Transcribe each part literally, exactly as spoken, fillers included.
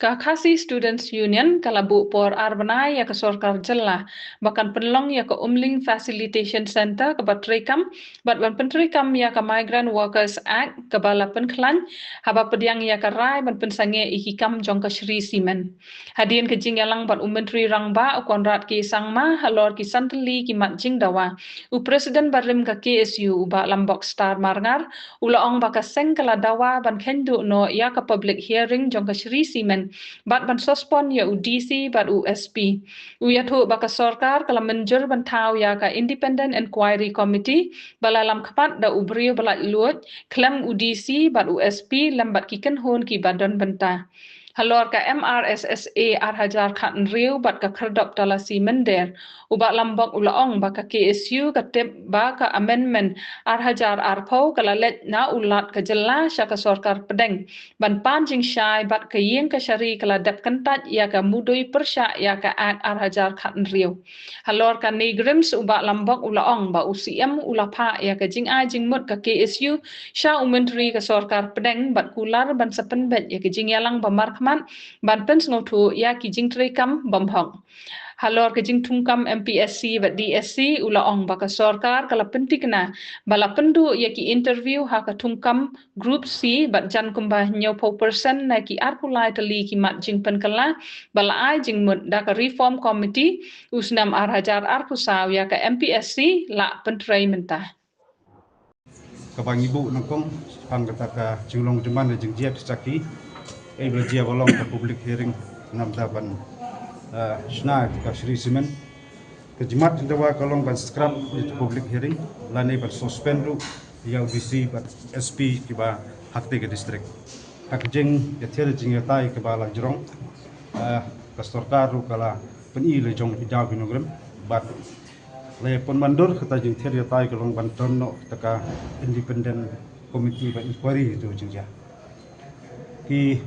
Ka Khasi Students Union ka la buh por ar bnai ïa ka sorkar jylla ba kan pynlong ïa ka Umling Facilitation Centre kaba treikam bad ban pyntreikam ïa ka Migrant Workers Act kaba la pynkhlaiñ haba pdiang ïa ka rai ban pynsangeh ïa ki kam jong ka Shree Cement. Hadien ka jingïalang bad u Myntri Rangbah u Conrad K Sangma halor ki san tylli ki mat jingdawa, u President barim ka K S U u Bah Lambok Star Marngar u la ong ba ka seng ka la dawa ban kheiñ duh noh ïa ka public hearing jong ka Shree Cement bad ban suspend ïa u D C bad u S P. U ïathuh ba ka sorkar ka la mynjur ban thaw ïa ka Independent Inquiry Committee ba la lam khmat da u briew ba laitluid khlem u D C bad u S P lem bad ki kynhun kiba don bynta. Halor ka M R S S A ar hajar khatnriew bad ka Khyrdop Talasi Mynder, u Bah Lambok u la ong ba ka K S U ka tip ba ka amendment ar hajar arphew ka la leit na u Lat ka jylla sha ka sorkar pdeng ban pan jingshai bad ka ïing kashari ka la dep kyntait ïa ka mudui pyrshah ïa ka Act ar hajar khatnriew. Halor ka NEIGRIHMS u Bah Lambok u la ong ba u C M u la phah ïa ka jingai jingmut ka K S U sha u Myntri ka sorkar pdeng bad kular ban sa pynbeit ïa ka jingïalang ba markhmat ban pynsngewthuh ïa ki jingtreikam bymhok. Halor ka jingthungkam M P S C bad D S C u la ong ba ka sorkar ka la pynthikna ba la pynduh ïa ki interview ha ka thungkam Group C bad jan kumba hynñiewphew percent na ki arphew lai tylli ki mat jingpynkylla ba la ai jingmut da ka Reform Committee u snem ar hajar arphew saw ïa ka M P S C la pyntrei mynta. Kaba ngi buh nyngkong shaphang kata ka jinglong jingman ne jingjia ki sakhi, eh, ba la jia ba long ka public hearing namar ban, eh, shna ka Shree Cement. Ka jingmut jingdawa ka long ban scrap ïa ka public hearing lane ban suspend ruh ïa u D C bad S P kiba ha kata ka district. Ha ka jingïathied jingïatai kaba la jrong, eh, ka sorkar ruh ka la pyni la jong ki daw ki nongrim bad la ïa pynmyndur kata jingthied ïatai ka long ban don noh kata ka independent committee ba inquiry ïa ka jingjia. Ki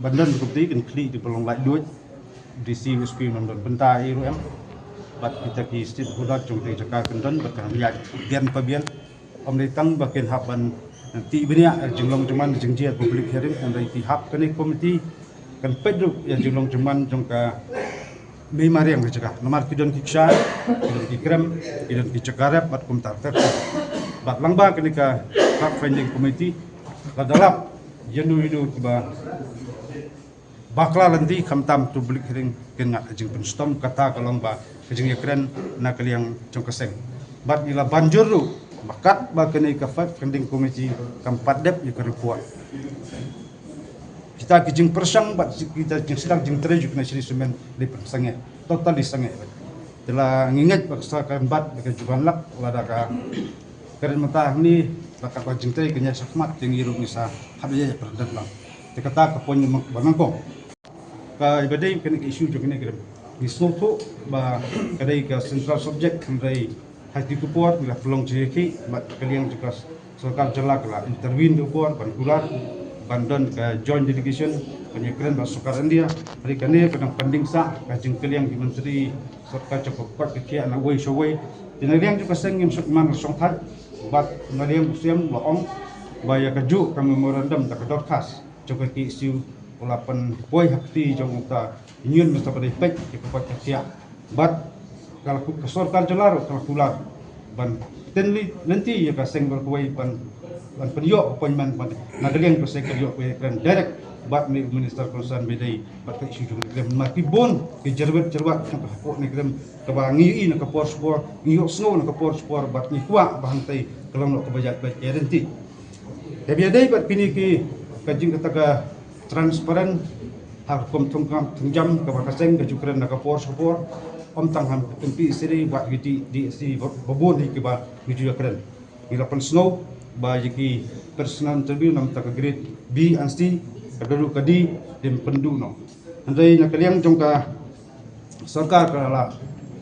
ban don committee kan khlieh da ba long laitluid, D C, S P ym don bynta ei ruh em. Bad kita ki stakeholder jong ka jaka kan don bad kan ïa bian pa bian. Ym dei tang ba kin hap ban tih bniah jinglong jingman jingjia public hearing, hynrei ki hap kane committee kan peit ruh ïa jinglong jingman jong ka mei mariang ka jaka. Namar ki don ki kshaid, ki don ki krem, ki don ki jaka rep bad kumta ter ter. Bad lyngba kane ka fact finding committee la da lap ïano ïano kiba bakla lynti khamtam tu public hearing kin ngat jingpynshitom, kata ka long ba ka jingïakren na ka liang jong ka seng. Bad ngi la ban jur ruh ba katba kane ka fact finding committee kam pat dep ïa ka report, kita ki jingpyrshang bad kita ki jingsdang jingtrei jong ka Shree Cement dei pynsangeh, totally sangeh. Te la ngi ngeit ba ka sorkar kan bat da ka juban lak lada ka kren mynta hangne, la katba jingtrei kan ïaid shakhmat te ngi ruh ngi sa hap ïa pyrkhat lang. Te kata ka point ba nyngkong. Kaba dei kane ka issue jong kane ka rem, ngi sngewthuh ba ka dei ka central subject, hynrei ha kito ki por ngi la pynlong jingïakhih bad ka liang jong ka sorkar jylla ka la intervene ha kito ki por ban kular ban don ka joint delegation ban ïakren bad sorkar India. Hynrei kane ka dang pending sah ka jingkylliang ki myntri sorkar jong ka koit ka khiah na uwei sha uwei. Te na liang jong ka seng ngim shym man shongthait bad na liang u Siem la ong ba ïa kajuh ka memorandum da ka dorkhas jong ka K S U u la pynpoi ha kti jong uta Union Minister ba dei peit ïa ka koit ka khiah. Bad ka la ku-, ka sorkar jylla ruh ka la kular ban tynli lynti ïa ka seng ba la kawei ban, ban pynïoh appointment ban na ka liang ka seng ka ïoh ka kren direct bad une u minister concern ba dei bad ka issue jong ka kren. Ma ki bun ki jyrwet jyrwat jong ka hapoh ne kren kaba ngi ïohi na ka por sha por, ngi ïohsngew na ka por sha por bad ngi kwah ba hangtei ka long noh kaba ïaid beit ïa lynti. Te ba ïadei bad kine ki ka jing kata ka transparent ha ka rukom thungkam thungjam kaba ka seng ka ju kren na ka por sha ka por, ym tang ha ka P S C ba ki D C ba, ba bun hi kiba ngi ju ïakren. Ngi la pynsngew ba ïa ki personal interview na ka grade B and C, ka dei ruh ka D, dei pynduh noh. Hynrei na ka liang jong ka sorkar ka la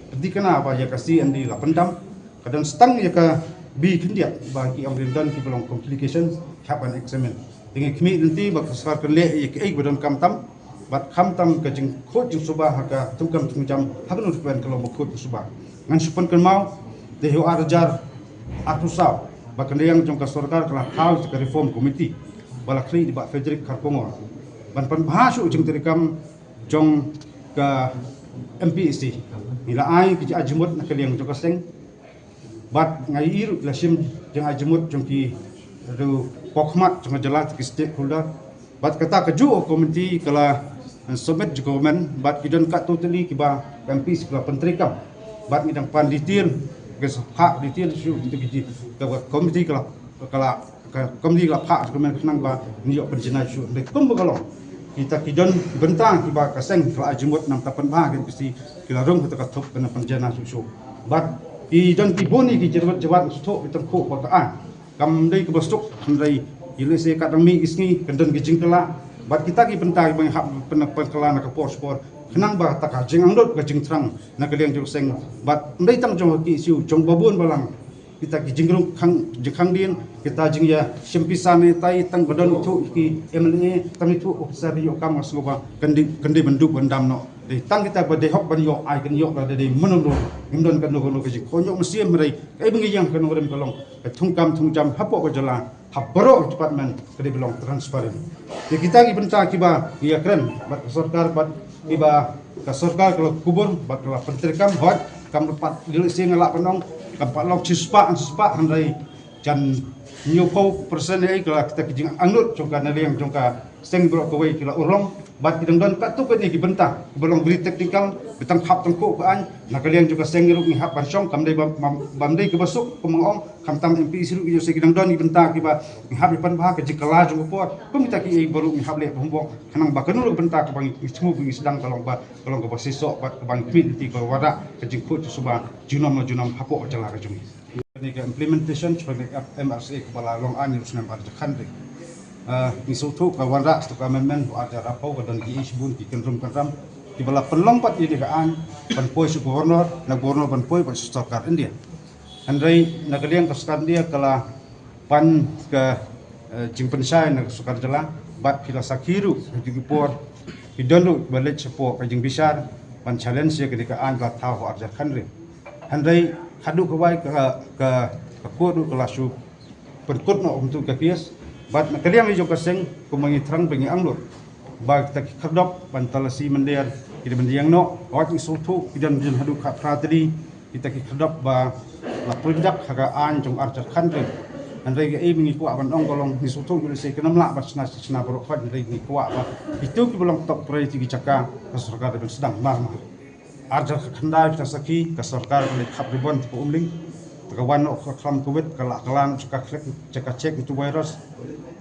pynthikna ba ïa ka C and D la pyndam, ka don stang ïa ka B khyndiat ba ki ong rin don kiba long complication, ki hap ban examine. Te ngi khmih lynti ba ka sorkar kan leh ïa kiei kiba donkam tam bad khamtam ka jingkhuid jingsuba ha ka thungkam thungjam ha kano ruh ka long ba khuid ba suba. Ngan shu pynkynmaw, te ha u ar hajar arphew saw ba ka liang jong ka sorkar ka la thaw ïa ka reform committee ba la khlieh da i Bah Frederick Kharkongor. ban pynbha shuh jingtrei kam jong ka M P E C. Ngi la ai ki jingajimut na ka liang jong ka seng. Bad nga ïohi ruh la shim jingajimut jong ki ruh pokmat jong ka jylla, ki stakeholder. Bad kata kajuh ka komiti ka la submit jong government bad ki don katto tylli kiba ka M P E C ka la pyntrei kam. Bad ngi dang pan detail, ka sa phah detail shuh ki, ki, ka komiti ka la, ka la ka komiti ka la phah jingkmen khnang ba ngi ïoh pynjanai shuh. Hynrei kumba ka long, kita ki don bynta kiba ka seng ka la ai jingmut, nangta pynbha ki M P E C ki la rung kata ka thup ban pynjanai shuh shuh. Bad ki don ki bun ki jingwad jingwad shuh ki tang khuh ba ka ai. Kam dei kaba suk, hynrei ïa lehse ka dang mih ki sngi kan don ki jingkylla. Bad kita ki bynta kiba ngi hap pyn-, pynkylla na ka por sha por khnang ba kata ka jingangnud ka jingthrang na ka liang jong ka seng. Bad ym dei tang jong ka K S U, jong ba bun balang. Kita ki jingrung khang, jingkhang dien, kita jingïa shim pisa ne tai, tang ba don ithuh ki M L A, tang ithuh officer ïoh kam, nga sngew ba kan dei, kan dei ban duh ban dam noh. Dei tang kita ba dei hok ban ïoh, ai kan ïoh lada dei mynno mynno. Ngim don kano kano ka jingkhynñiuh mynsiem, hynrei kaei ba ngi ïeng ha ka nongrim ka long ka thungkam thungjam hapoh ka jylla, ha baroh department ka dei ban long transparent. Ïa kita ki bynta kiba ngi ïakren bad ka sorkar, bad kiba ka sorkar ka la kubur bad ka la pyntrei kam, hooid kam pat, lehse nga lah ban ong kam pat long shispah, shispah, hynrei jan hynñiewphew percent ïa ka la kita ki jingangnud jong ka na liang jong ka seng baroh kawei ki la urlong. Bad ki dang don katto katne ki bynta kiba long very technical, ba tang hap tang khuh ka aiñ. Na ka liang jong ka seng ruh ngi hap ban shong, kam dei ba, ba, bym dei kaba suk, kum nga ong, khamtam M P E C ruh, ïoh se ki dang don ki bynta kiba ngi hap ïa pynbha, ka jingkylla jong ka por. Kum kita kiei baroh ngi hap leh homework khnang ba kano ka bynta kaba ngi thmu ba ngi sdang ka long ba, ka long kaba shisha bad kaba ngi khmih lynti, kaba wanrah ka jingkhuid jingsuba junom la junom hapoh ka jylla ka jong ngi. Kane ka implementation jong ka M R C A kaba la long aiñ ha u snem ar hajar khathynriew. Ah, ngi sngewthuh ka wanrah sha ka amendment ha u ar hajar arphew, ka don kiei shibun ki kynrum kynram kiba la pynlong pat ïa kane ka aiñ ban poi sha u Governor, na Governor ban poi pat sha sorkar India. Hynrei na ka liang ka sorkar India ka la pan ka, eh, jingpynshai na ka sorkar jylla, bad phi la sakhi ruh ha kito ki por ki don ruh ba leit shapoh ka jingbishar ban challenge ïa kane ka aiñ ba la thaw ha u ar hajar khathynriew. Hynrei haduh kawei ka, ka, ka court ruh ka la shu pynkut noh kumto ka case. Bad na ka liang jong ka seng, kumba ngi thrang ba ngi angnud ba kita ki khyrdop ban talasi mynder ki dei ban ïeng noh. Hooid ngi sngewthuh ki don jin haduh khatphra tylli kita ki khyrdop ba la pynjah ha ka aiñ jong u ar hajar khathynriew. Hynrei kaei ba ngi kwah ban ong ka long, ngi sngewthuh ïoh lehse kim lah ban shna shna baroh khoit, hynrei ngi kwah ba kito kiba long top priority ki jaka ka sorkar dei ban sdang marmar. Ar hajar khatkhyndai phi la sakhi ka sorkar ka leit khap ribbon hapoh Umling. Te ka wan noh ka khlam Covid, ka la kylla noh jaka check, jaka check ïa uto u virus.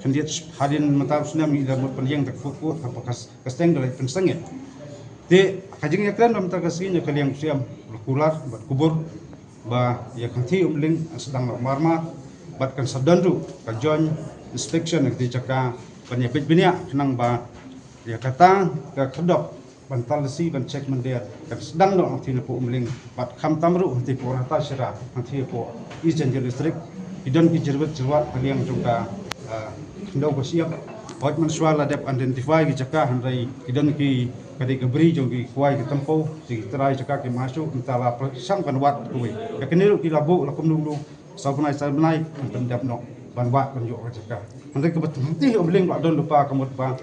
Khyndiat hadien mynta u snem ngi la mut pynïeng da ka food court, haba ka, ka seng ka leit pynsangeh. Te ka jingïakren ba mynta ka sngi na ka liang u Syiem la kular bad kubur ba ïa ka kynthei Umling kan sdang noh marmar bad kan sa don ruh ka joint inspection ha kata ka jaka ban ïa bit bniah khnang ba ïa kata ka khyrdop ban talasi ban check mynder kan sdang noh hangtei napoh Umling bad khamtam ruh hangtei hapoh Ratacherra, hangtei hapoh East Jaintia District. Ki don ki jingwad jingwad ha liang jong ka, ah, khyndew ka shyiap. Hooid mynshuwa la dep identify ki jaka, hynrei ki don ki, ka dei ka bri jong ki kwai ki tympew, ki trai jaka ki ma shuh, mynta la pyrshang ban wad kawei. Ka kane ruh ki la buh la kumno kumno, saw bnai saw bnai kan pyndep noh ban wad ban ïoh ka jaka. Hynrei kaba hangtei ha Umling ba don lypa ka mut ba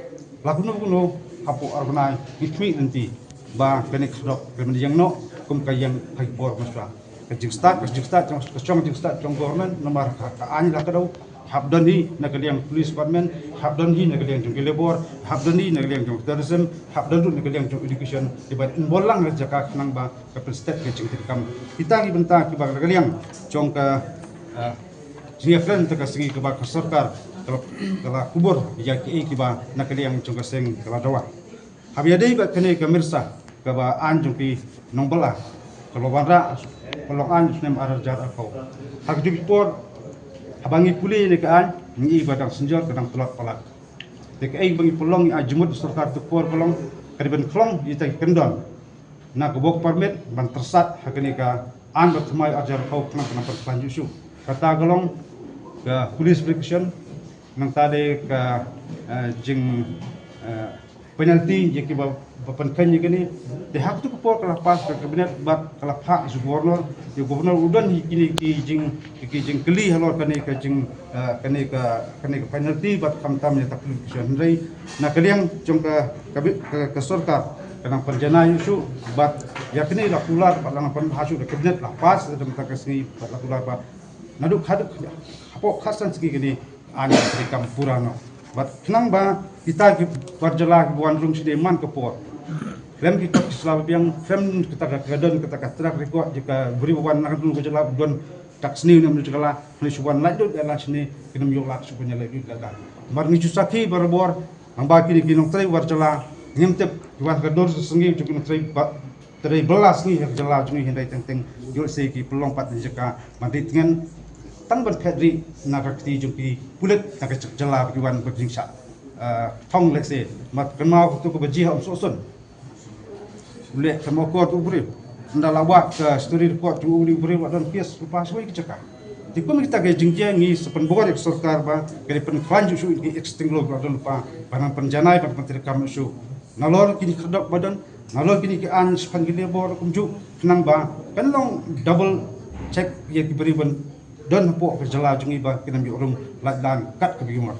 la kumno kumno hapoh ar bnai ngi khmih lynti ba kane ka khyrdop kan ïeng noh kum ka ïeng ha ki por mynshuwa. Ka jingstad, ka jingstad jong, ka shong jingstad jong government, namar ka, ka aiñ la kdew. Hap don hi na ka liang police department, hap don hi na ka liang jong ki labour, hap don hi na ka liang jong tourism, hap don ruh na ka liang jong education. Dei ban involve lang ha jaka khnang ba ka pynstet ka jingtrei kam. Kita ki bynta kiba na ka liang jong ka, ah, jingïakren ha ka sngi kaba ka sorkar ka la, ka la kubur ïa kiei kiba na ka liang jong ka seng ka la dawa. Haba ïadei bad kane ka MIRSA kaba aiñ jong ki nongbylla kaba wanrah, ka long aiñ snem ar hajar arphew. Ha kajuh ka por haba ngi pule ïa kane ka aiñ ngi i ba dang synjor ka dang tlot palat. Te kaei ba ngi pynlong, ngi ai jingmut sorkar tu por ka long ka dei ban khlong ïa kita ki kyndon na ka work permit ban tyrsad ha kane ka aiñ ba thymmai ar hajar arphew khnang ka nang pynplan shuh shuh. Kata ka long ka police verification, nangta de ka, eh, jing, eh, penalty ïa kiba ba pynkheiñ ïa kane. Te ha katu ka por ka la pass ka cabinet bad ka la phah sha governor. Ïa governor u don hi kine ki jing ki jingkylli halor kane ka jing, eh, kane ka kane ka penalty bad khamtam ïa ta ka pollution. Hynrei na ka liang jong ka ka, ka, ka sorkar ka nang pynjanai shuh bad ïa kane la kular bad la nang pynbha shuh da cabinet la pass da mynta ka sngi bad la kular bad naduh haduh hapoh khatsan sngi kane aiñ treikam pura noh. Bad khnang ba kita ki bar jylla ki wan rung shane man ka por. Khlem ki kot ki sla ba biang, khlem kata ka don kata ka track record jong ka bri ba wan na ka jylla don tak sniew ne mnu jylla, ne shu wan lait dud la shane, kinem ïoh lak shu ban lait dud la. Mar ngi ju sakhi barabor, nang ba kine ki nongtrei bar jylla, ngim tip ki wan ka dur sa sngi jong ki nongtrei ba trei bylla sngi ha ka jylla jong ngi hynrei teng teng ïoh se ki pynlong pat na jaka ban ri tngen tang ban phet ri na ka kti jong ki pulit na ka jylla ba ki wan ba jingshah, eh, thong lehse. Mat kynmaw katu ka ba ji ha um soh sun. U leh ka mokor tu bri. Nda la wad ka story report tu u bri wa don case rupa soi ka jaka. Ti kum kita ka jingjia ngi sa pynbor ïa ka sorkar ba ka dei pynkhlaiñ ju shu ki extinguisher ba don pa ba nang pynjanai ba pyntrei kam shu. Nalor kini khadok ba don nalor kini ki aiñ shaphang ki labor kumjuh khnang ba kan long double check ïa ki bri ban don hapoh ka jylla jong ngi ba kin ym ïoh rung lait lang kat ka biang.